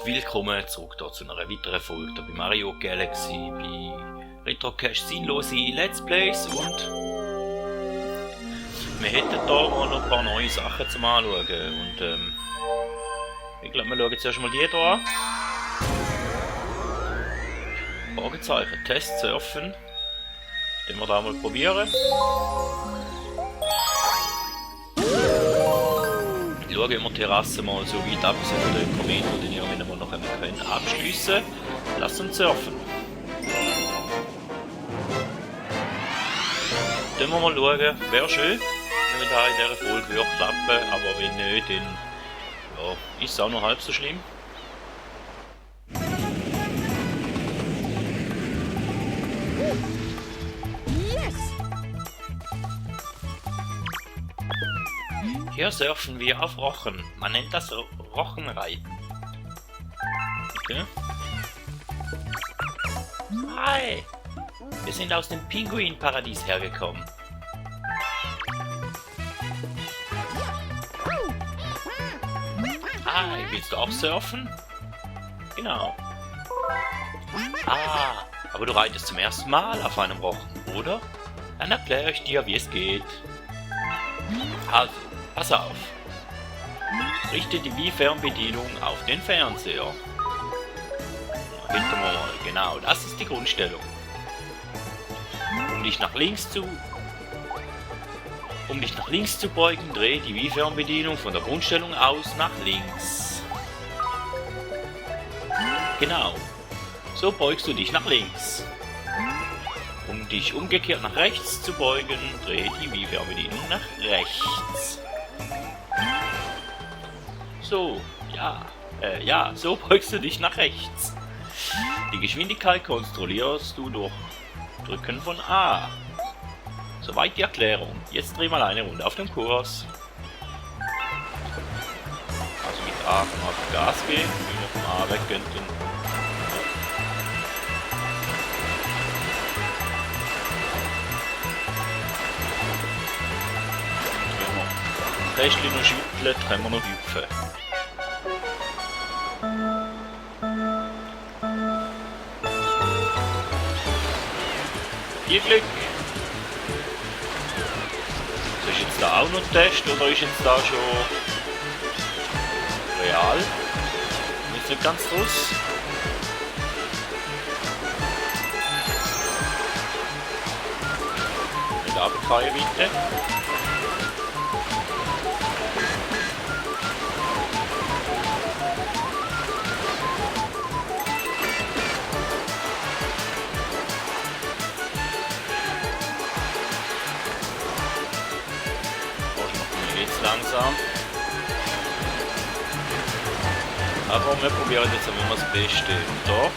Willkommen zurück hier zu einer weiteren Folge bei Mario Galaxy, bei Retrocache sinnlose Let's Plays und wir hätten hier mal noch ein paar neue Sachen zum Anschauen und ich glaube wir schauen jetzt erstmal die hier an. Fragezeichen, Test surfen. Den wir da mal probieren. Schauen wir die Terrasse mal so weit ab, so von den Kommenten, die wir noch noch können abschliessen. Lass uns surfen. Dann wir mal schauen, wäre schön, wenn da in dieser Folge würde klappen, aber wenn nicht, dann ja, ist es auch noch halb so schlimm. Hier surfen wir auf Rochen. Man nennt das Rochenreiten. Okay. Hi! Wir sind aus dem Pinguinparadies hergekommen. Hi, willst du auch surfen? Genau. Ah, aber du reitest zum ersten Mal auf einem Rochen, oder? Dann erkläre ich dir, wie es geht. Also, pass auf. Richte die Wii-Fernbedienung auf den Fernseher. Hinter wir mal, genau, das ist die Grundstellung. Um dich nach links zu beugen, dreh die Wii-Fernbedienung von der Grundstellung aus nach links. Genau. So beugst du dich nach links. Um dich umgekehrt nach rechts zu beugen, dreh die Wii-Fernbedienung nach rechts. So, ja, so beugst du dich nach rechts. Die Geschwindigkeit kontrollierst du durch Drücken von A. Soweit die Erklärung. Jetzt dreh mal eine Runde auf dem Kurs. Also mit A kann man auf Gas gehen, wenn wir vom A weggehen. Wenn man das Rädchen noch schüttelt, können wir noch hüpfen. Viel Glück! So, ist jetzt da auch noch ein Test oder ist jetzt da schon real? Ist nicht ganz draus. Nicht runterfallen bitte. Langsam. Aber wir probieren jetzt einmal das Beste. Da.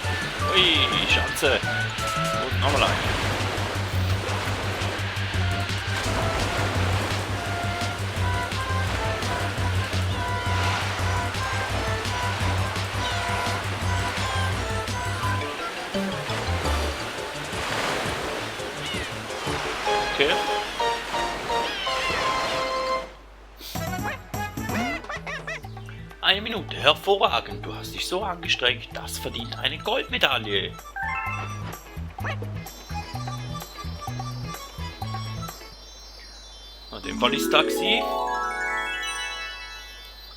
Ui, Schatze. Und nochmal ein. Okay. Eine Minute, hervorragend. Du hast dich so angestrengt, das verdient eine Goldmedaille. In dem Fall ist Taxi.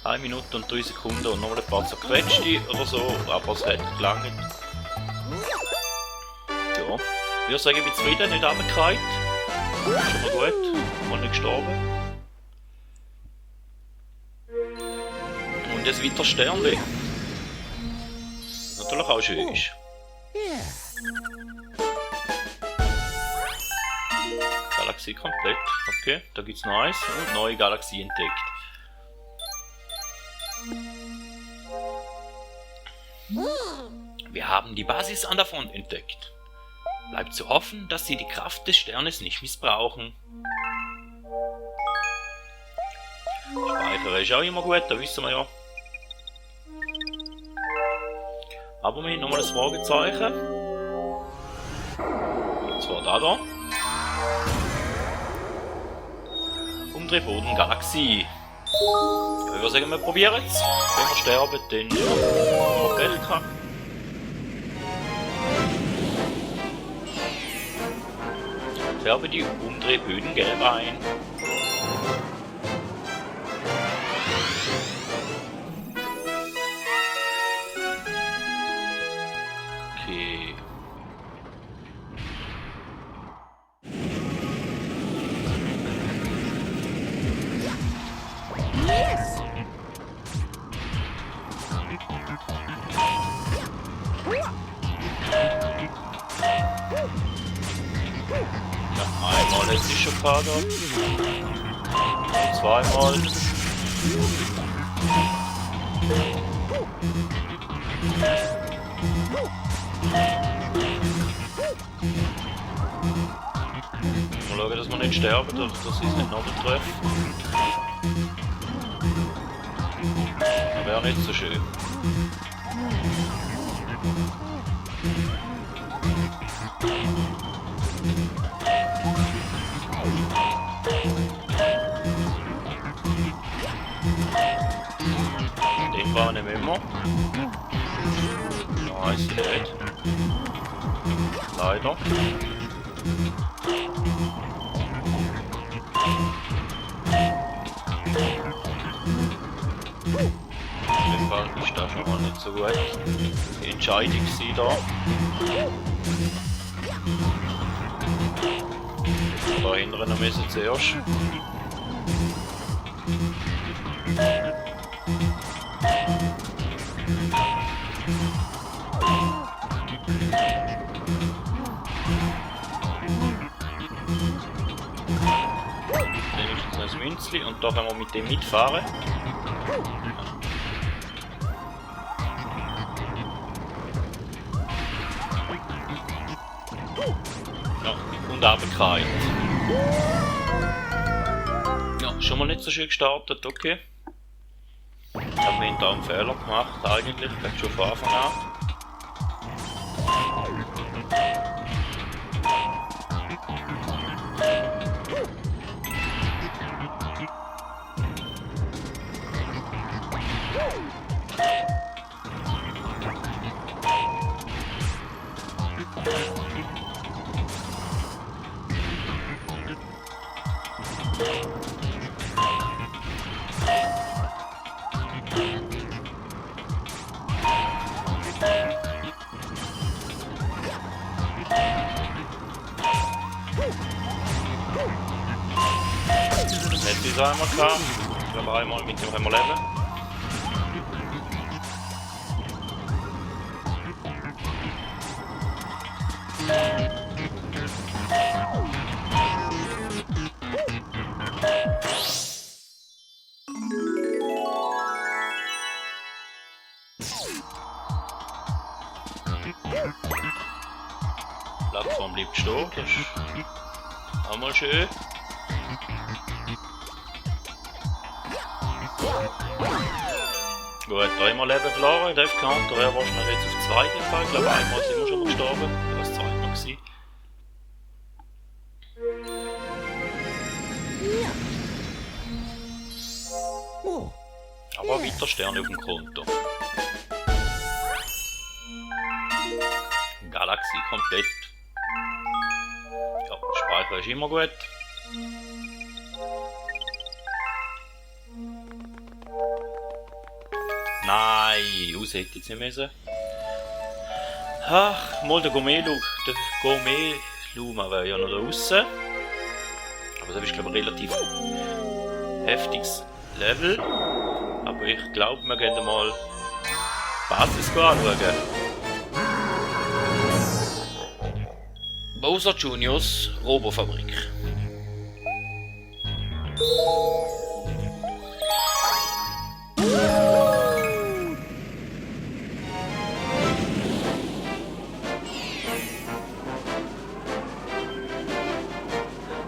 1 Minute und 3 Sekunden und noch ein paar zerquetschte oder so, aber es hat gelangt. Ja, ich würde sagen, ich bin zufrieden, nicht runtergefallen. Schon mal gut, mal nicht gestorben. Und das weiter Sternli. Natürlich auch schön ist. Galaxie komplett. Okay, da gibt's noch eins und neue Galaxie entdeckt. Wir haben die Basis an der Front entdeckt. Bleibt zu hoffen, dass sie die Kraft des Sternes nicht missbrauchen. Speichern ist auch immer gut, da wissen wir ja. Aber wir haben nochmal das Fragezeichen. Und zwar da. Umdrehboden Galaxie. Ja, ich würde sagen, wir probieren es. Wenn wir sterben, dann haben wir Pech gehabt. Färbe die Umdrehböden gelb ein. Okay. Ja, einmal jetzt ist schon Kader. Zweimal. Mal schauen, dass wir nicht sterben, dass sie es nicht nochmal treffen. Das wäre nicht so schön. Den war nicht immer. Nice, nicht. Leider. In dem Fall ist das schon mal nicht so gut. Die Entscheidung war da. Da hinten müssen zuerst. Wenigstens ein Münzli und da können wir mit dem mitfahren. Ja, und runtergefallen. Ja, schon mal nicht so schön gestartet, okay. Ich habe mir da einen Fehler gemacht, eigentlich, gleich schon von Anfang an. Hätte ich es einmal gehabt. Ich glaube einmal mit dem können wir leben. Die Plattform bleibt stehen, das ist auch mal schön. Gut, dreimal Leben verloren, der Counter wäre wahrscheinlich jetzt auf 2 gefallen. Ich glaube, einmal sind wir schon mal gestorben. Das war das zweite Mal gewesen. Aber weiter Sterne auf dem Konto. Galaxie komplett. Ja, Speicher ist immer gut. Nein, raus hätte ich jetzt nicht müssen. Ach, mal der Gourmet-Luma wäre ja noch da draussen. Aber das ist, glaube ich, ein relativ heftiges Level. Aber ich glaube, wir gehen mal die Basis anschauen. Bowser Juniors Robofabrik.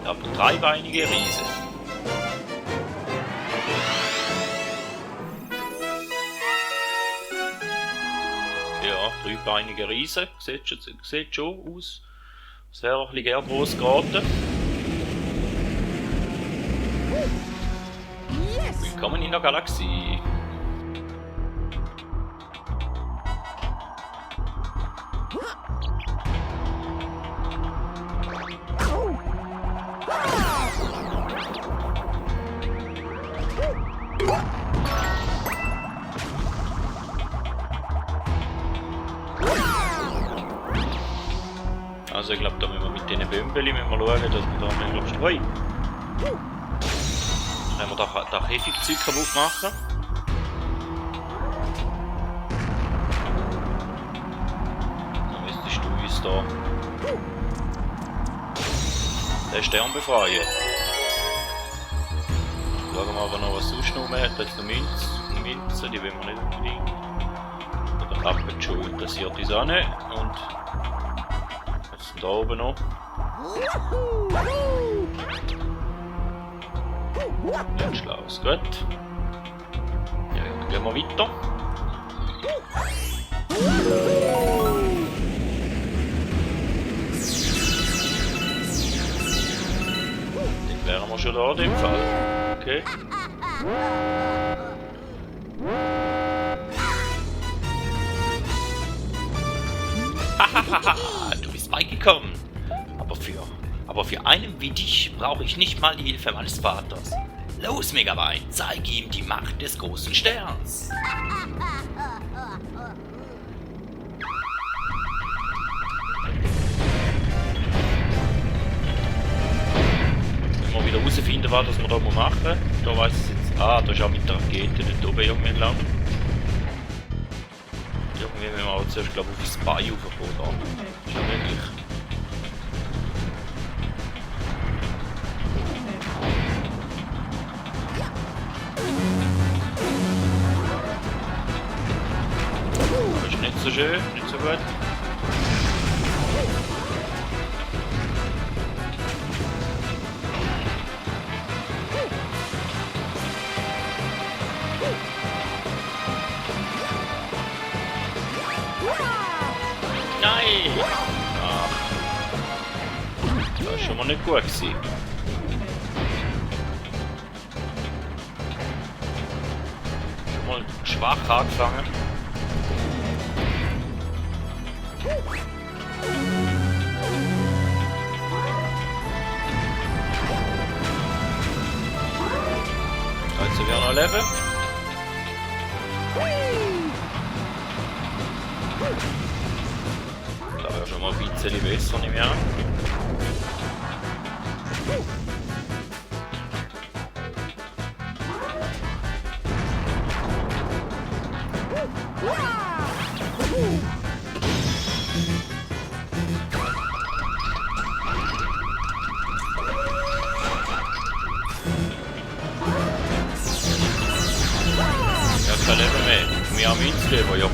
Aber dreibeinige Riese. Ja, dreibeinige Riese. Sieht schon aus. Das wäre auch ein bisschen eher gross geraten. Willkommen in der Galaxie. Also ich glaube, da müssen wir mit diesen Bömbeli schauen, dass wir da möglichst... Hui! Können wir da Käfigzeug kaputt machen? Dann müsstest du uns da den Stern befreien. Schauen wir aber noch, was sonst noch mehr hat. Jetzt noch Münzen, die wollen wir nicht unbedingt. Oder Kappen schon interessiert uns auch nicht. Und was ist denn da oben noch? Nicht schlau, ist gut. Ja, dann gehen wir weiter. Dann wären wir schon da in dem Fall. Okay. Hahaha, du bist beigekommen. Aber für einen wie dich brauche ich nicht mal die Hilfe meines Vaters. Los, Megabyte, zeig ihm die Macht des großen Sterns. Wenn wir wieder herausfinden, was wir da machen müssen. Da weiss ich jetzt. Ah, da ist auch mit der Rakete dort oben irgendwie entlang. Irgendwie müssen wir aber zuerst, glaube ich, auf das Bein raufkommen. Da. Ist ja möglich. Das ist nicht so schön, nicht so gut. Nein! Ach. Das war schon mal nicht gut gewesen. Schon mal schwach angefangen. Kannst du wieder noch leben? Da wäre schon mal ein bisschen besser, nehme ich an. Ja, kein Leben mehr. Wir haben ins Leben, ja.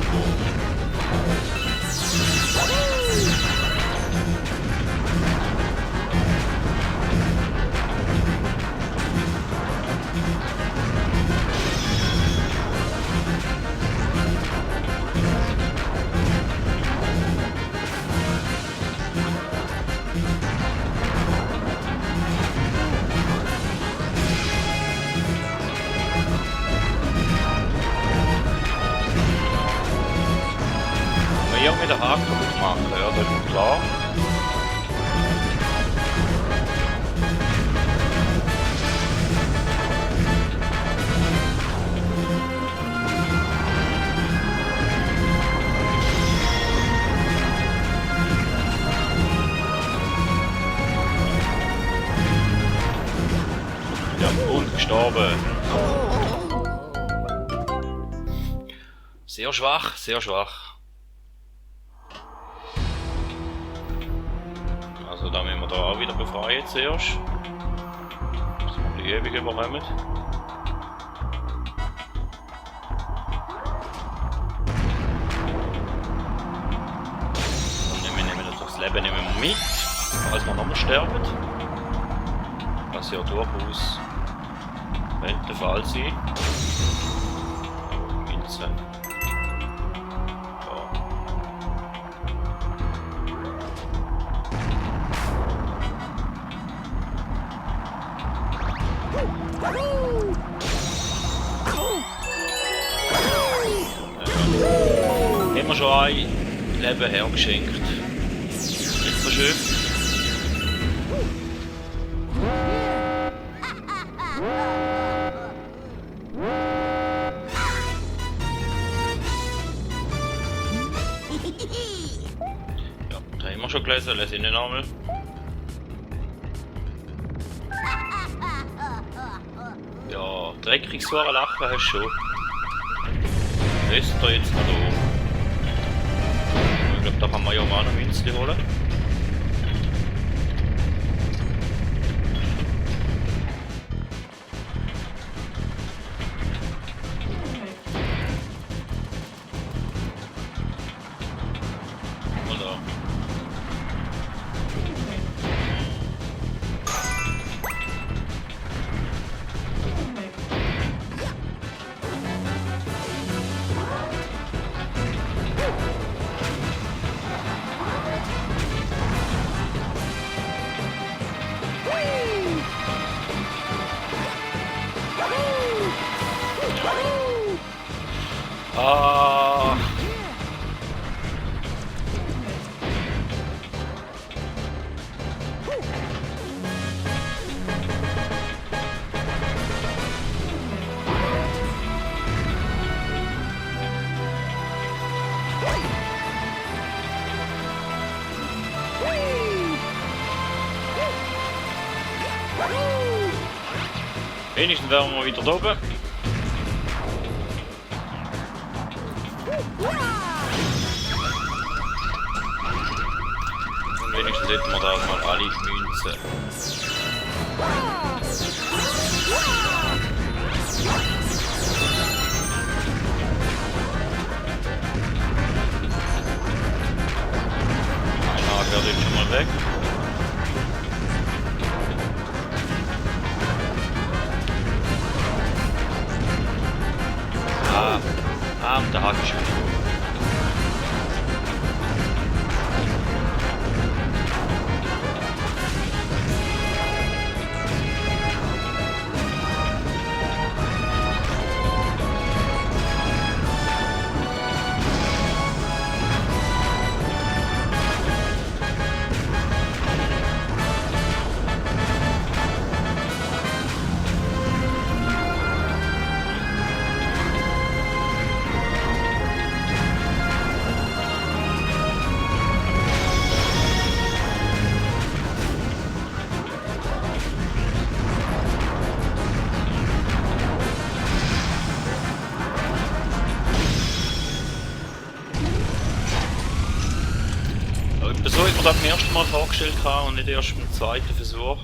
Mit der Haken kaputt machen, ja, das ist klar. Ja, und gestorben. Sehr schwach, sehr schwach. Also da müssen wir da auch wieder befreien zuerst. Dass wir die ewig überkommen. Und wir nehmen das Leben nehmen wir mit, falls wir nochmal sterben. Was ja durchaus könnte der Fall sein. Münze. mir schon ein Leben hergeschenkt. Ist das schön? Ja, da haben wir schon gelesen, lese ich nicht einmal. Ja, dreckiges Lachen hast du schon. Ist da jetzt noch da. Ich glaube, da kann man ja auch noch Münzli holen. Oder? Ah. Wenigstens wären wir wieder da oben. Und wenigstens hätten wir da mal alle Münzen. Ein Haken wird jetzt schon mal weg. Und der Haken ist wieder. So ich mir das beim ersten Mal vorgestellt habe und nicht erst beim zweiten Versuch.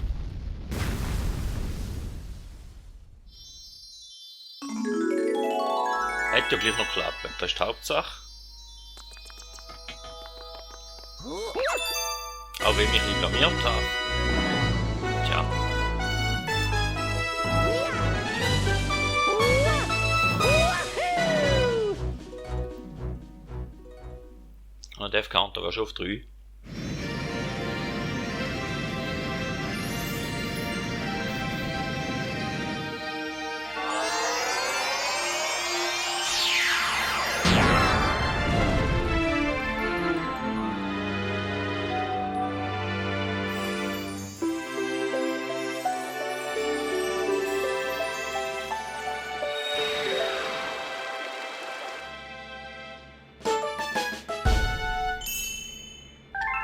Hätte ja gleich noch klappen, das ist die Hauptsache. Auch wenn ich mich nicht blamiert habe. Tja. Und der F-Counter war schon auf 3.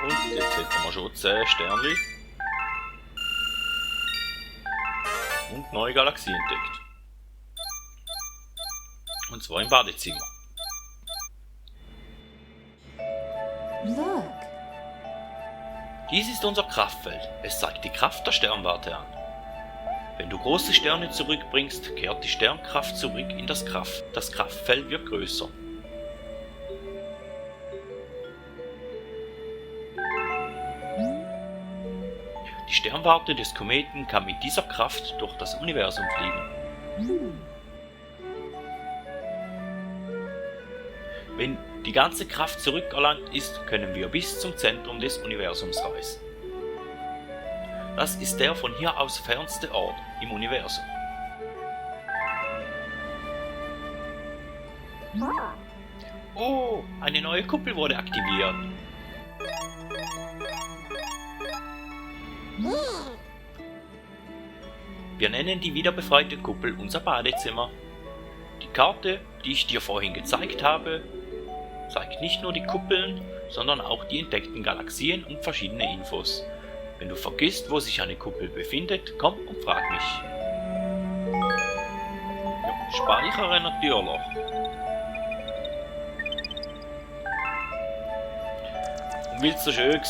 Und jetzt hätten wir schon 10 Sternchen. Und neue Galaxie entdeckt. Und zwar im Badezimmer. Look. Dies ist unser Kraftfeld. Es zeigt die Kraft der Sternwarte an. Wenn du große Sterne zurückbringst, kehrt die Sternkraft zurück in das Kraft. Das Kraftfeld wird größer. Die Sternwarte des Kometen kann mit dieser Kraft durch das Universum fliegen. Wenn die ganze Kraft zurückerlangt ist, können wir bis zum Zentrum des Universums reisen. Das ist der von hier aus fernste Ort im Oh, eine neue Kuppel wurde aktiviert. Wir nennen die wiederbefreite Kuppel unser Badezimmer. Die Karte, die ich dir vorhin gezeigt habe, zeigt nicht nur die Kuppeln, sondern auch die entdeckten Galaxien und verschiedene Infos. Wenn du vergisst, wo sich eine Kuppel befindet, komm und frag mich. Ja, speichere natürlich. Und weil es so schön war,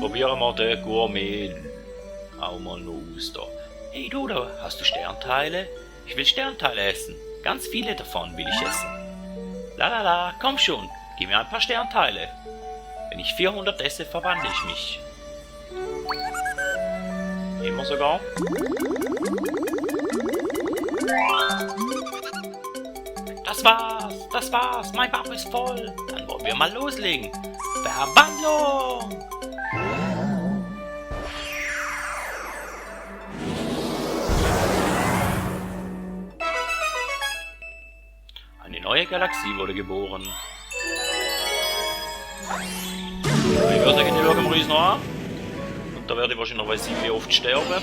probieren wir den Gourmet auch mal noch aus da. Hey du da, hast du Sternteile? Ich will Sternteile essen. Ganz viele davon will ich essen. Lalala, komm schon, gib mir ein paar Sternteile. Wenn ich 400 esse, verwandle ich mich. Immer sogar. Das war's, mein Bauch ist voll. Dann wollen wir mal loslegen. Verwandlung! Eine neue Galaxie wurde geboren. Ich würde sagen, die schauen wir uns noch an. Und da werde ich wahrscheinlich noch ziemlich oft sterben.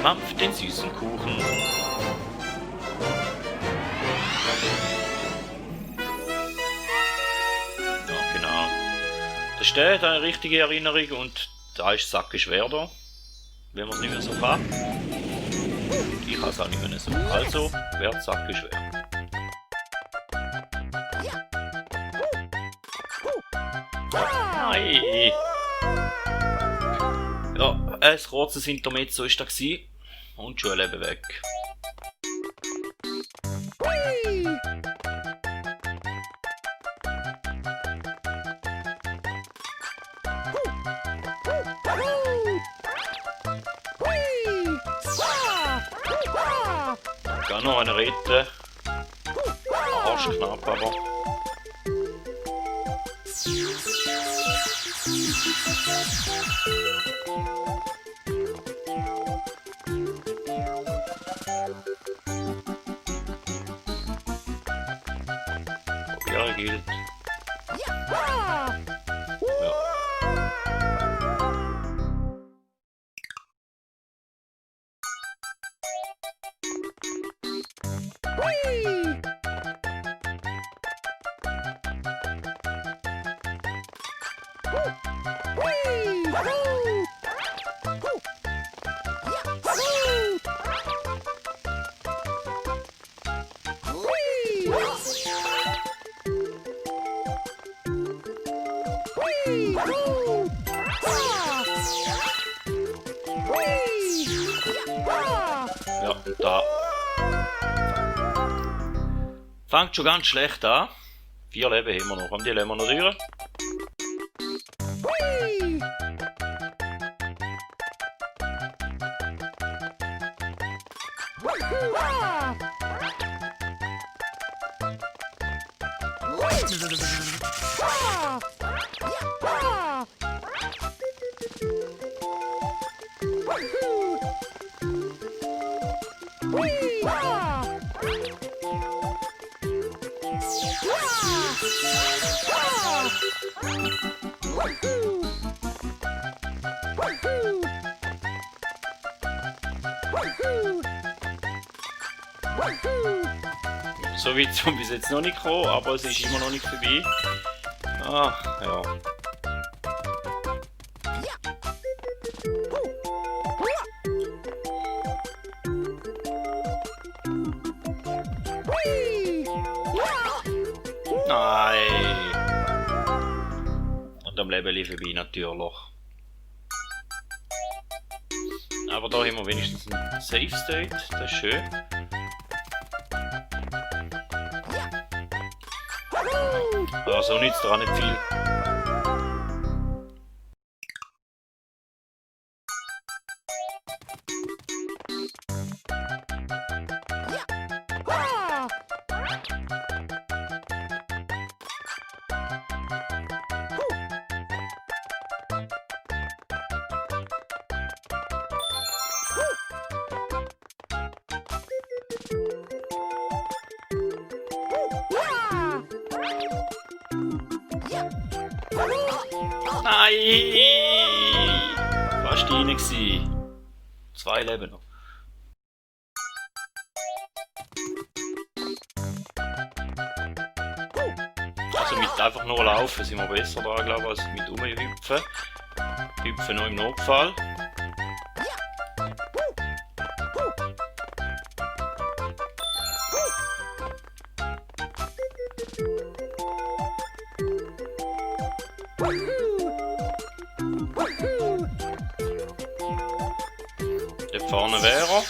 Mampf den süßen Kuchen. Ja, genau. Da steht eine richtige Erinnerung und da ist Sacke schwer da. Wenn man es nicht mehr so kann. Ich kann es auch nicht mehr so. Also wird Sacke schwer. Nein! Ja, ein kurzes Intermezzo ist da gewesen. Und schon ein Leben weg. Ich kann noch eine retten. Arschknapp aber. Probieren gilt. Ja. Ja, und da fängt schon ganz schlecht an. 4 Leben haben wir noch. Haben die Leben noch durch? So weit sind wir bis jetzt noch nicht gekommen, aber es ist immer noch nicht vorbei. Ah, ja. Nein! Und am Leben vorbei natürlich. Aber da haben wir wenigstens einen Safe State, das ist schön. Also nützt daran nicht viel. Nein! Fast rein gewesen. 2 Leben noch. Also mit einfach nur laufen sind wir besser da, glaube ich, als mit rumhüpfen. Hüpfen noch im Notfall. Dort vorne wäre er.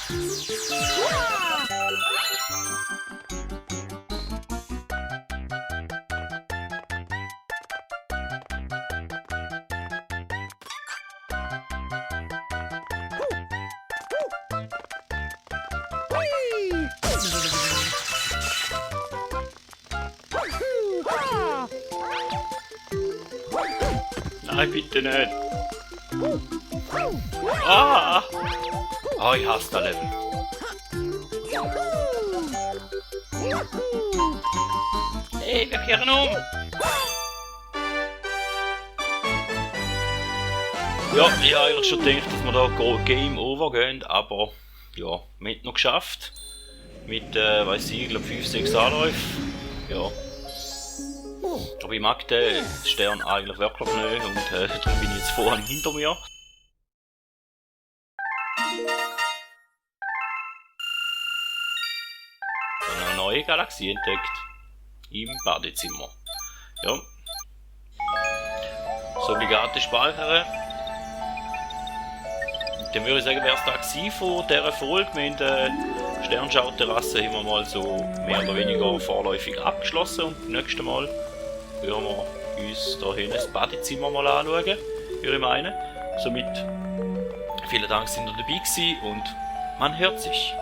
Nein, bitte nicht. Ah! Oh, ich hasse das Level. Hey, wir kehren um! Ja, ich habe eigentlich schon gedacht, dass wir da Game Over gehen, aber ja, wir haben es noch geschafft. Mit, weiß ich glaube 5-6 Anläufen. Ja. Aber ich mag den Stern eigentlich wirklich nicht und darum bin ich jetzt vorhin hinter mir. Eine neue Galaxie entdeckt. Im Badezimmer. Ja. Das obligate Speichern. Dann würde ich sagen, wäre es da gewesen von dieser Folge. Wir haben die Sternschauterrasse immer mal so mehr oder weniger vorläufig abgeschlossen und beim nächsten Mal würden wir uns da hinten das Badezimmer mal anschauen, würde ich meinen. Somit vielen Dank, dass ihr dabei gewesen und man hört sich.